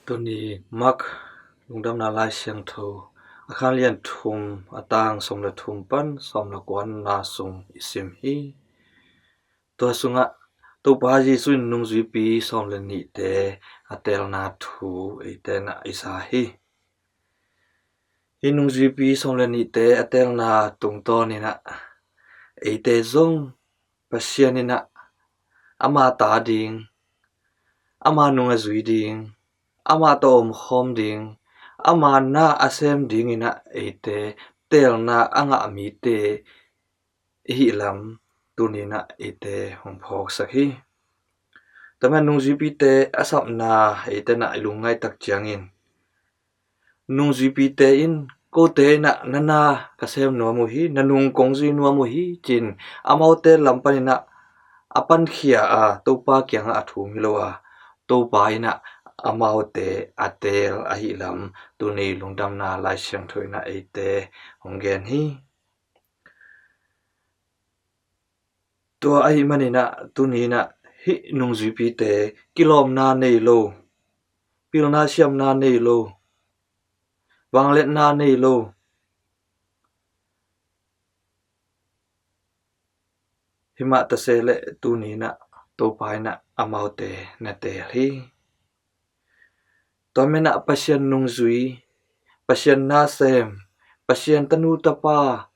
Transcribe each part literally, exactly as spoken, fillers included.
Tuni Mark Lungdamna Lai Siangtho a khan lian thum, a tang sawm le thum pan sawm le kuana sung i sim hi. Tua sungah Topa Jesuh in nungzuipi sawm le nihte a teelna thu eite na i sa hi. Hi nungzuipi sawm le nihte a teelna tungtawn inah eite zong Pasian inah ama ta ding, ama nung a zui ding, ama tawh omkhawm ding, ama na a sem ding inah eite teelna a ngah mite ihi lam tuni inah eite hong phawksak hi. Tua manin nungzuipite a sapna eite na i lungngaih tak ciangin nungzuipite in kote inah na na ka sem nuam uh hi, na nung kong zui nuam uh hi ci-in amaute lam pan inah a pankhia a Topa kiangah a thum hi lo a, Topa inah amaute a teel ahi lam tuni Lungdamna Lai Siangtho inah eite hong gen hi. Tua ahi maninah tuni inah hih nungzuipite kilawmna nei lo, pilna siamna nei lo, vangliatna nei lo, himah tase le tuni inah Topa inah amaute na teel hi. Tua maninah Pasian nungzui, Pasian nasem, Pasian tanu tapa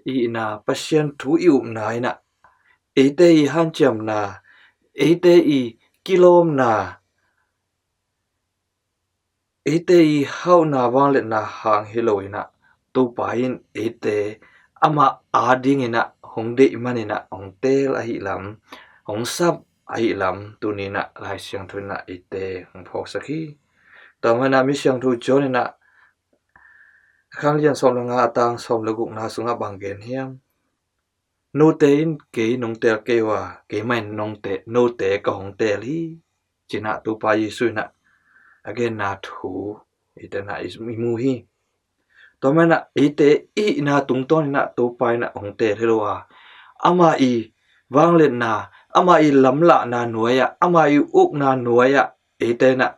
i hihna, Pasian thu i upna inah eite i hanciamna, eite i kilawmna, eite i hauhna vangliatna hang hi lo inah Topa in eite amah a ding inah hong deih man inah hong teel ahi lam, hong sap ahi lam tuni inah Lai Siangtho inah eite hong phawksak hi. Tua maninah Mi Siangtho John inah a khan lian sawm le nga, a tang sawm le gukna sungah bang gen hiam? Note in kei nong teel kei uh a, keimah in nong te-, note ka hong teel hi, ci-inah Topa Jesuh inah a genna thu eite na i mu hi. Tua maninah eite i hihna tungtawn inah Topa inah hong teel hi lo a, ama i vangliatna, ama i lamlahna nuai-ah, ama i ukna nuai-ah eite inah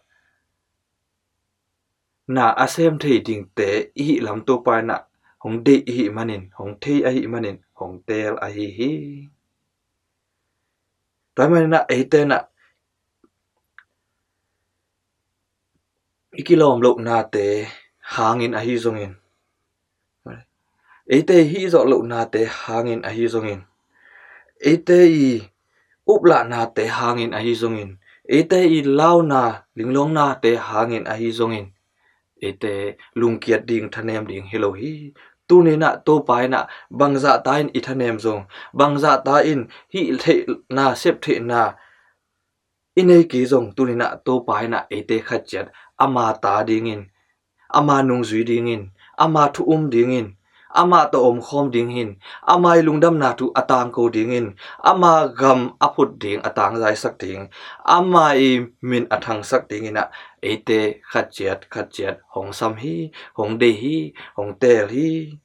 na a sem thei dingte i hih lam Topa inah hong deih i hih manin, hong thei ahi manin hong teel ahi hi. Tua maninah eite inah i kilawm lohnate hangin ahi zongin, eite i hih zawh lohnate hangin ahi zongin, eite i uplahnate hangin ahi zongin, eite i launa linglawnate hangin ahi zongin, eite lungkiat ding, thanem ding hi lo hi. Tuni inah Topa inah bangzahta in i thanem zong, bangzahta in hih theihna, sep theihna i nei kei zong, tuni inah Topa inah eite khat ciat ama ta dingin, ama nungzui dingin, ama thu um dingin, ama tawh omkhawm dingin, ama i lungdamna thu a tangko dingin, ama gam a phut ding, a tangzaisak ding, ama i min a thangsak ding inah eite khat ciat khat ciat hong sam hi, hong deih hi, hong teel hi,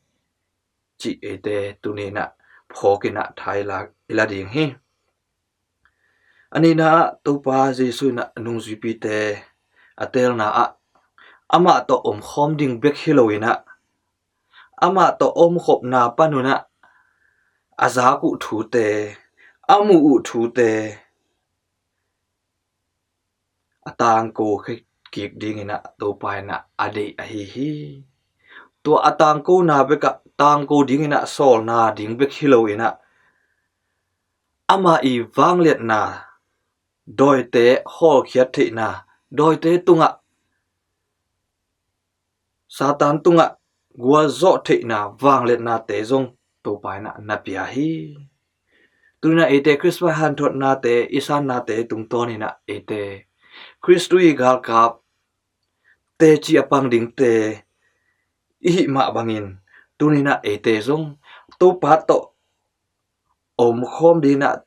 cih eite tuni inah phawk inah tha i la, i la ding hi. A nihna ah Topa Jesuh inah nungzuipite a teelna ah amah tawh omkhawm ding bek hi lo inah amah tawh omkhopna pan unah a zak uh thute, a muh uh thute a tangko kik ding inah Topa inah a deih ahi hi. Tua a tangkona bekah tangko ding inah sawlna ding bek hi lo inah ama i vangliatna, dawite hawlkhiat theihna, dawite tungah, Satan tungah gualzawh theihna vangliatnate zong Topa inah na pia hi. Tuni inah eite Khrist hanthawnate i sannate tungtawn inah eite Khrist i galkap teci a pang dingte i hih mah bangin tuni inah eite zong Topa tawh omkhawm ding inah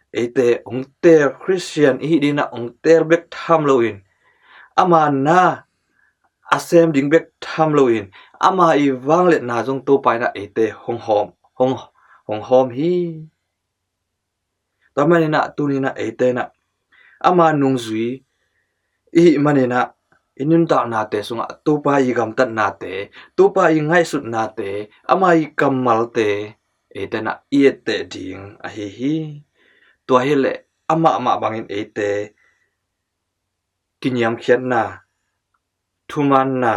eite hong teel, Khristian i hih ding inah hong teel bek tham loin, ama na a sem ding bek tham loin, ama i vangliatna zong Topa inah eite hong hawm, hong, hong hawm hi. Tua maninah tuni inah eite inah ama nungzui i hih maninah i nuntaknate sungah Topa i gamtatnate, Topa i ngaihsutnate, ama i kammalte eite in ah i etteh ding ahi hi. Tua hileh amah mah bangin eite kiniamkhiatna, thumaanna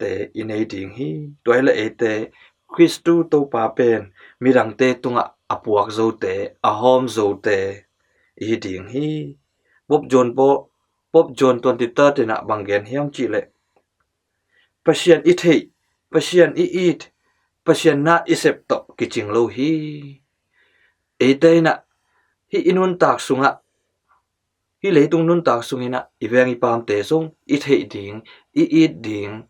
te i nei ding hi. Tua hileh eite Khristu Topa pen midangte tungah a puak zote, a hawm zote i hi ding hi. Pope John Paul, Pope John twenty-third in ah bang gen hiam cihleh, Pasian i theih, Pasian i it, Pasian na i sep tawh kicing lo hi. Eite in ah hih i nuntak sungah, hih leitung nuntak sungin ah i veng i paamte zong i theih ding, i it ding,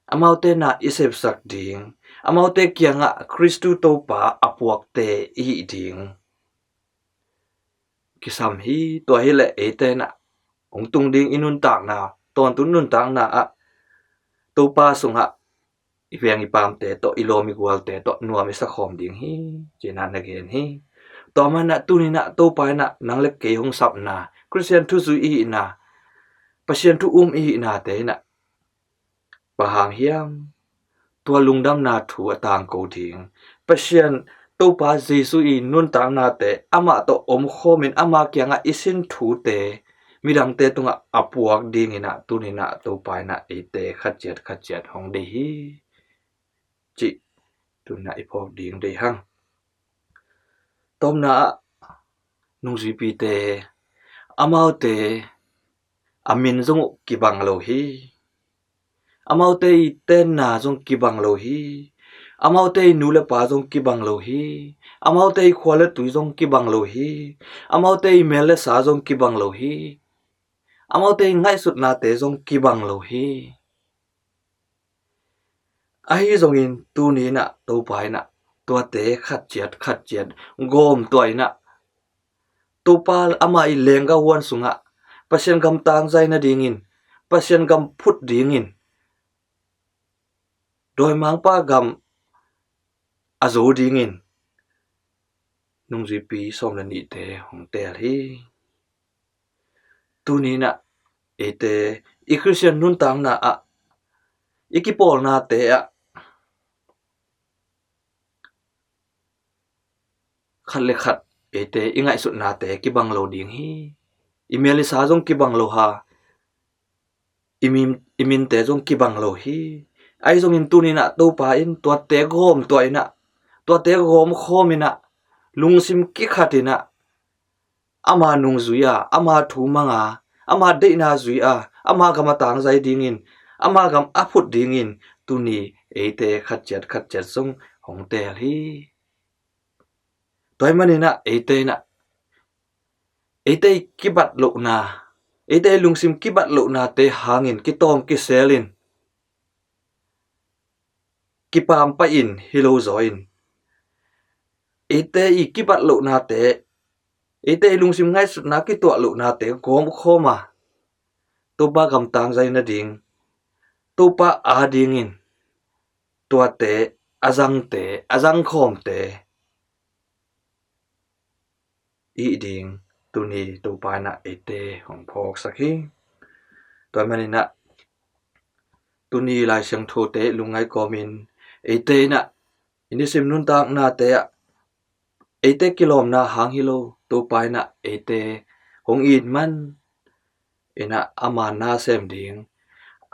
amaute na i sepsak ding, amaute kiangah Khristu Topa a puakte i hih ding kisam hi. Tua hileh eite in ah hong tung ding i nuntakna, tawntung nuntakna ah Topa sungah i veng i paamte tawh, i lawm i gualte tawh nuam i sakhawm ding hi, ci-in ah na gen hi. Tua manin ah tuni in ah Topa in ah nang le kei hong sapna, Khristian thu zui i hihna, Pasian thu um i hihnate in ah bang hang hiam, tua lungdamna thu a tangko ding, Pasian Topa Jesu i nuntaknate, amah tawh omkhawmin ama kiangah i sin thute midangte tungah a puak dingin ah tuni in ah Topa in ah eite khatciat khatciat hong deih hi, cih tuni in ah i phawk ding deih hang. Tawpna ah nungzuipite, amaute a min zong uh kibang lo hi. Amaute i tenna zong kibang lo hi. Amaute i nu le pa zong kibang lo hi. Amaute i khua le tui zong kibang lo hi. Amaute i mel le sa zong kibang lo hi. Amaute i ngaihsutnate zong kibang lo hi. Ahi zongin tuni in ah Topa in ah tuate khatciat khatciat gawm tuah in ah, Topa ama i leenggah huan sungah Pasian gam tangzai nadingin, Pasian gam phut dingin, dawimangpa gam a zo dingin nungzuipi sawm le nihte hong teel hi. Tuni in ah eite i Khristian nuntakna ah, i kipawlnate ah khat le khat eite i ngaihsutnate kibang lo ding hi. I mel i sa zong kibang lo ha, i min, i minte zong kibang lo hi. Ahi zongin tuni in ah Topa in tuate gawm tuah in ah, tuate gawm khawm in ah, lungsim kikhat in ah, ama nungzui a, ama thu mang a, ama deihna zui a, ama gam a tangzai dingin, ama gam a phut dingin tuni eite khatciat khatciat zong hong teel hi. Tua ahih manin ah eite in ah, eite i kibat lohna, eite i lungsim kibat lohnate hangin kitawng kiselin kipaam pahin hi lo zaw in, eite i kibat lohnate, eite i lungsim ngaihsutna kituah lohnate gawm khawm a, Topa gam tangzai nading, Topa a dingin tuate a zangte, a zangkhawmte i hih ding tuni Topa in ah eite hong phawksak hi. Tua ahih manin ah tuni Lai Siangthote lungngai kawmin eite in ah i nisim nuntaknate ah eite kilawmna hang hi lo, Topa in ah eite hong it man in ah ama na sem ding,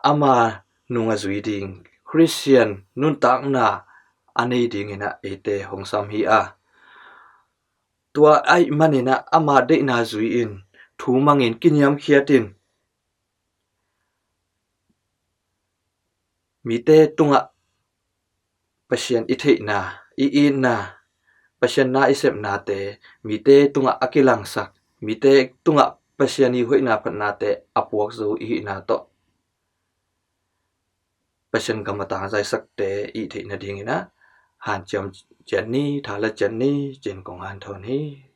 ama nung a zui ding Khristian nuntakna a nei dingin ah eite hong sam hi a, tua ahih manin ah ama deihna zui in, thu mangin, kiniamkhiat in, mite tungah Pasian i theihna, i itna, Pasian na i sepnate mite tungah a kilangsak, mite tungah Pasian i hoihna phatnate a puak zo i hihna tawh Pasian gam a tangzaisakte i theih nadingin ah hanciam ciat ni, thala ciat ni, ci-in kong hanthawn hi.